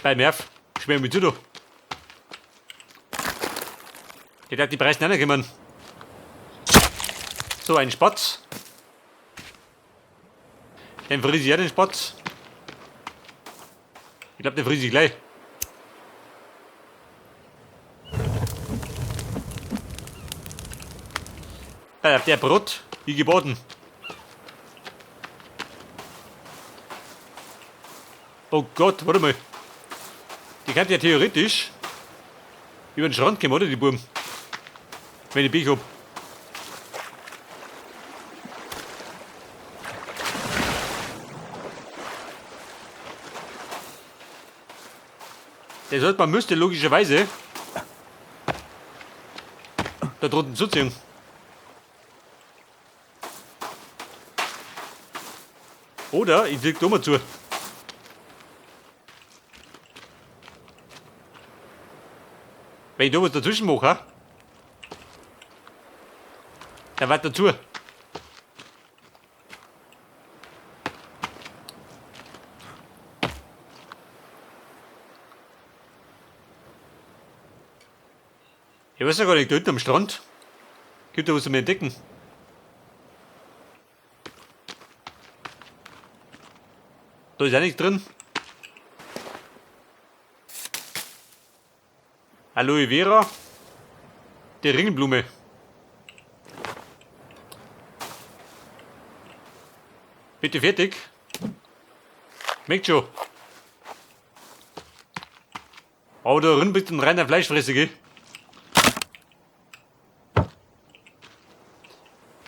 Bei mir auf. Schwer mit zu da. Der darf die Preise nicht kommen. So, ein Spatz. Den friss ich auch, den Spatz. Ich glaube, den friss ich gleich. Der Brot, wie geboten. Oh Gott, warte mal. Die kann ja theoretisch über den Strand kommen, oder, die Buben? Wenn ich Pech hab. Das heißt, man müsste logischerweise da drunten zuziehen. Oder ich zieh da mal zu. Wenn ich da was dazwischen mache, dann wird dazu. Ich weiß ja gar nicht, da hinten am Strand gibt da was zum Entdecken. Da ist auch nichts drin. Aloe Vera, die Ringelblume. Bitte fertig. Schmeckt schon. Aber da drin bist du ein reiner Fleischfresser, gell?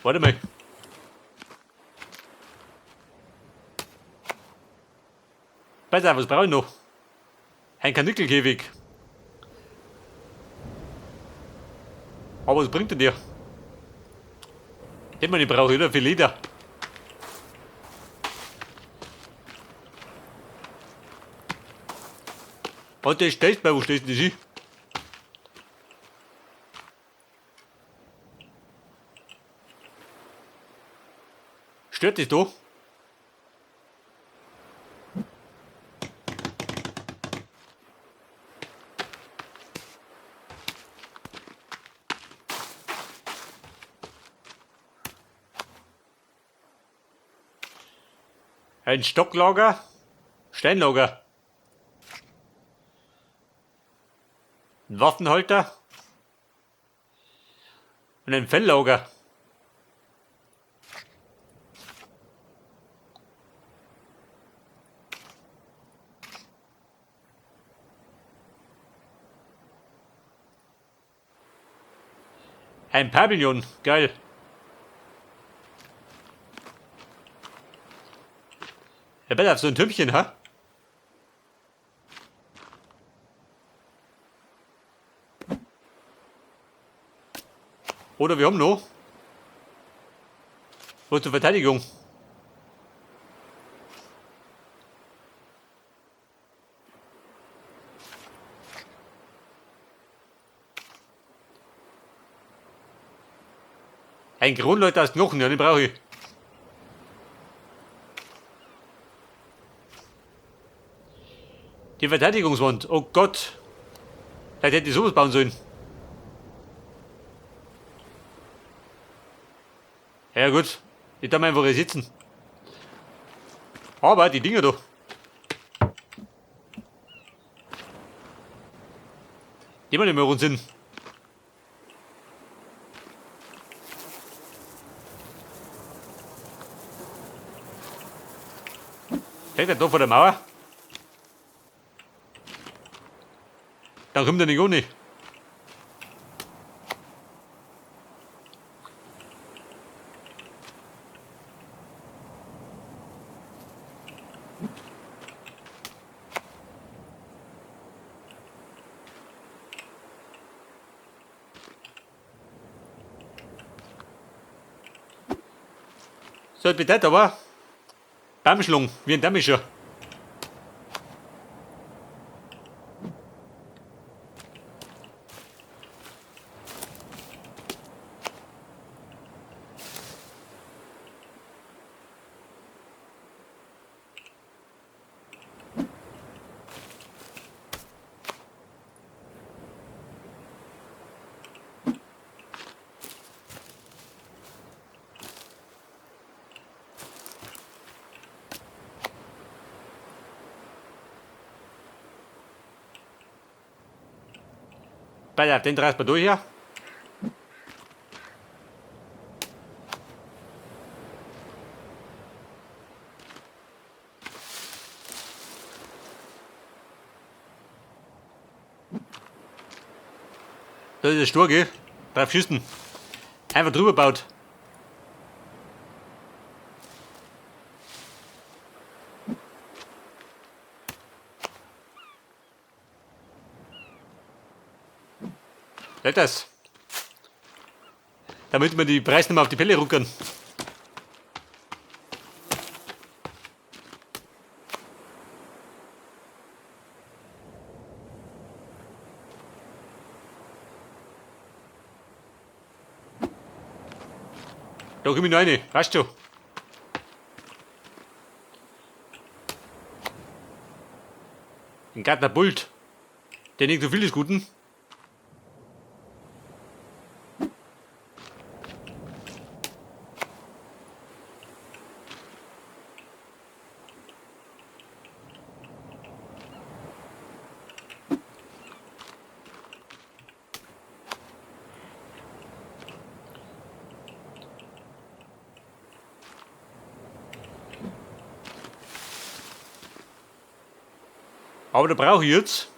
Warte mal. Pass auf, was brauche ich noch? Ein Karnickelkäfig. Aber was bringt denn der? Den man nicht brauche, oder? Für Leder. Und der stellt bei, wo stellst du dich hin? Stört dich da? Ein Stocklager, Steinlager, ein Waffenhalter und ein Felllager. Ein Pavillon, geil. Ja, besser auf so ein Türmchen, ha? Oder wir haben noch was zur Verteidigung. Ein Kronleuchter aus Knochen, ja, den brauche ich. Die Verteidigungswand, oh Gott. Vielleicht hätte ich sowas bauen sollen. Ja gut, ich darf einfach hier sitzen. Aber die Dinger da. Die machen nicht mehr Sinn. Hängt er da vor der Mauer? Dann kommt er nicht ohne. So, das bedeutet aber, Baumschlung, wie ein Damischer. Pass auf, den reißt man durch hier. Da ist der Stur, gell? Drauf schießen. Einfach drüber baut. Seht das? Damit wir die Preise nicht mehr auf die Pelle ruckern. Da komm ich noch rein, weißt du. Ein Katapult. Der nicht so viel ist Guten. Aber da brauche ich jetzt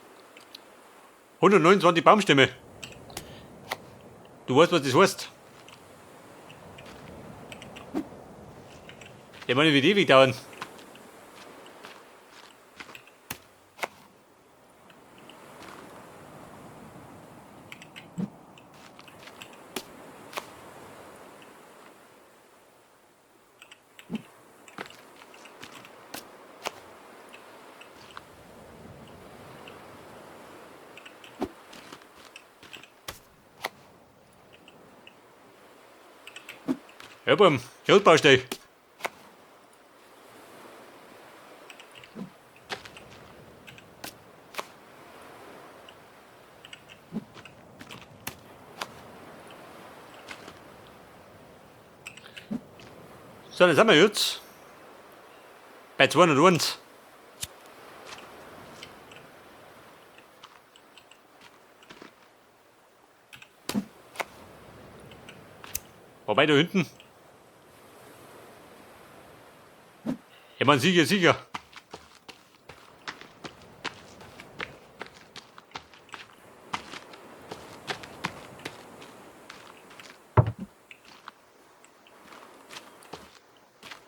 129 Baumstämme. Du weißt, was das heißt. Ich meine, wird ewig dauern. Ja, beim Geldbaustell. So, dann sind wir jetzt bei 201. Wobei da hinten. Ich meine, sicher, sicher.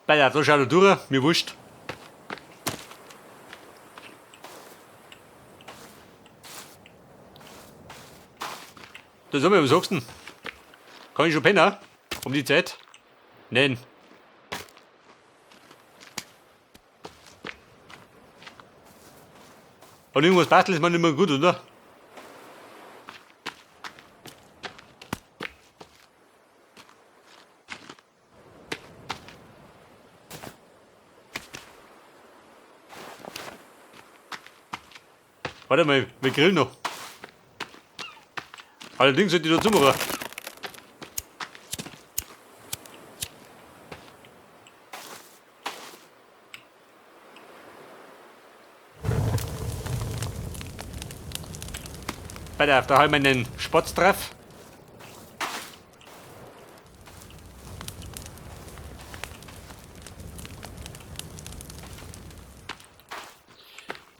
Bei der da schaut er durch, mir wurscht. Da sind wir, was sagst du denn? Kann ich schon pennen? Um die Zeit? Nein. Und irgendwas basteln ist man nicht mehr gut, oder? Warte mal, wir grillen noch. Allerdings sind die da zumachen. Bei der, da haben wir einen Spotztreff.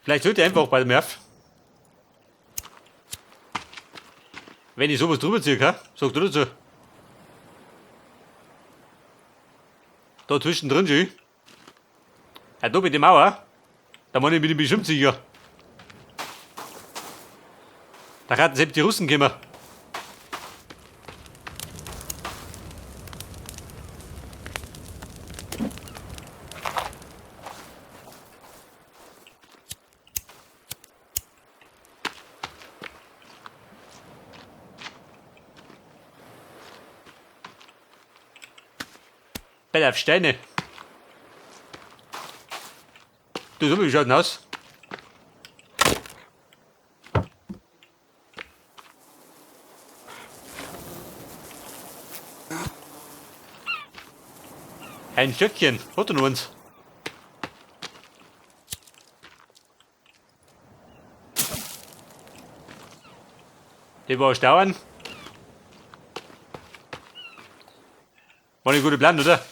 Vielleicht sollte ich einfach bei dem Nerv. Wenn ich sowas drüber ziehe, ha? Sagst du dazu? Da zwischendrin schön. Ja, da bei der Mauer. Da meine ich bin ich bestimmt sicher. Da könnten selbst die Russen kommen. Bei auf Steine. Du, so wie schaut denn aus? Ein Stöckchen, hat er noch eins? Die war dauern. War eine gute Plan, oder?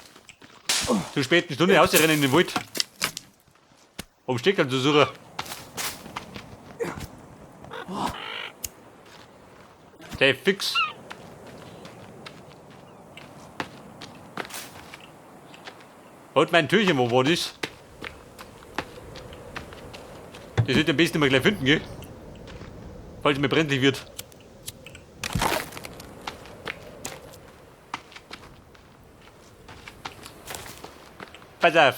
Zu späten Stunde ausrennen in den Wald. Um Stecker zu suchen. Der fix. Holt mein Türchen, wo war das? Das wird am besten mal gleich finden, gell? Falls es mir brenzlig wird. Pass auf.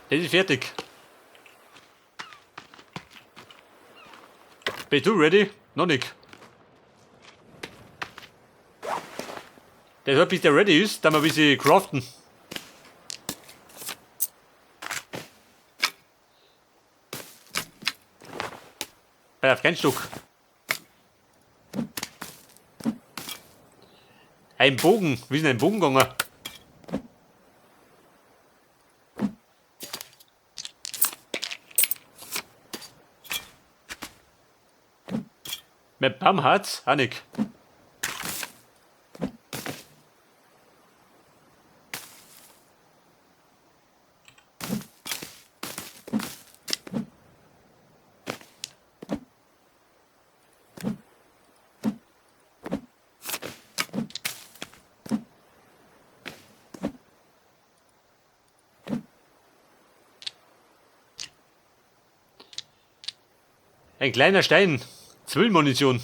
Das ist fertig. Bist du ready? Noch nicht. Der soll, bis der ready ist, dann mal ein bisschen craften. Pass auf, kein Stück. Ein Bogen. Wie ist denn ein Bogen gegangen? Mit Baumharz? Auch nicht. Ein kleiner Stein. Zwillmunition.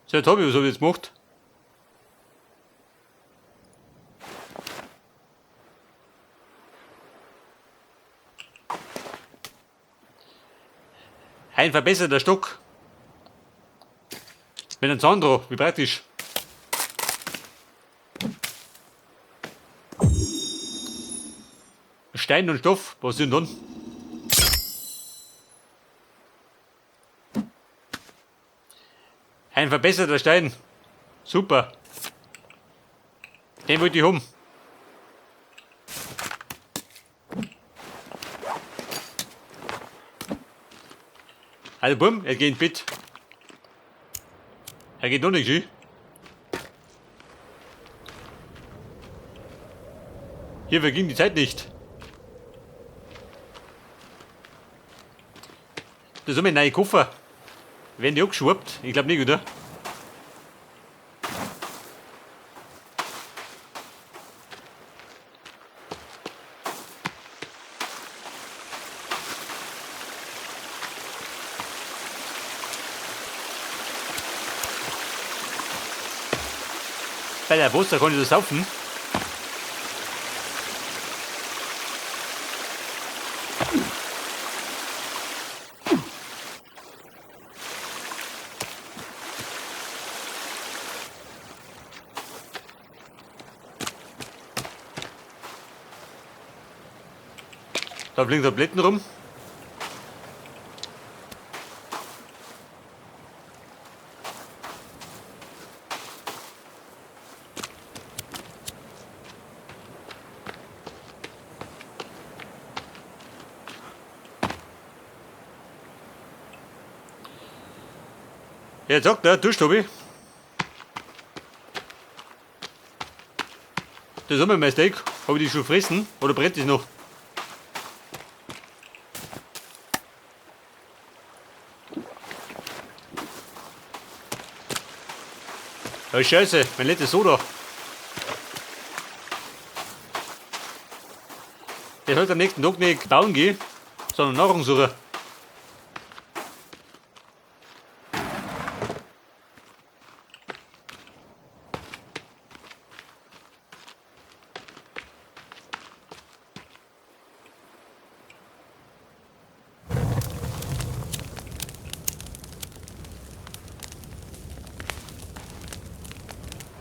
So, Tobi, was hab ich jetzt gemacht? Ein verbesserter Stock. Mit einem Zahn drauf, wie praktisch. Stein und Stoff, was sind dann? Ein verbesserter Stein. Super. Den wollte ich haben. Also bumm, er geht ins Bett. Er geht noch nicht, schön. Hier verging die Zeit nicht. Das ist mein neuer Koffer. Werden die angeschwappt? Ich glaub nicht, oder? Bei der Wasser kann ich das saufen. Da fliegen Tabletten rum. Ja, sagt er, Durst hab ich. Das ist immer mein Steak. Hab ich die schon gefressen oder brennt das noch? Oh Scheiße, mein letztes Soda. Der sollte am nächsten Tag nicht bauen gehen, sondern Nahrung suchen.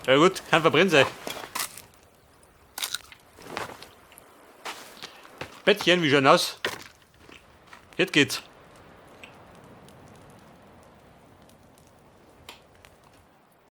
Ja gut, kann verbrennen sein. Bettchen, wie schaut aus? Jetzt geht's.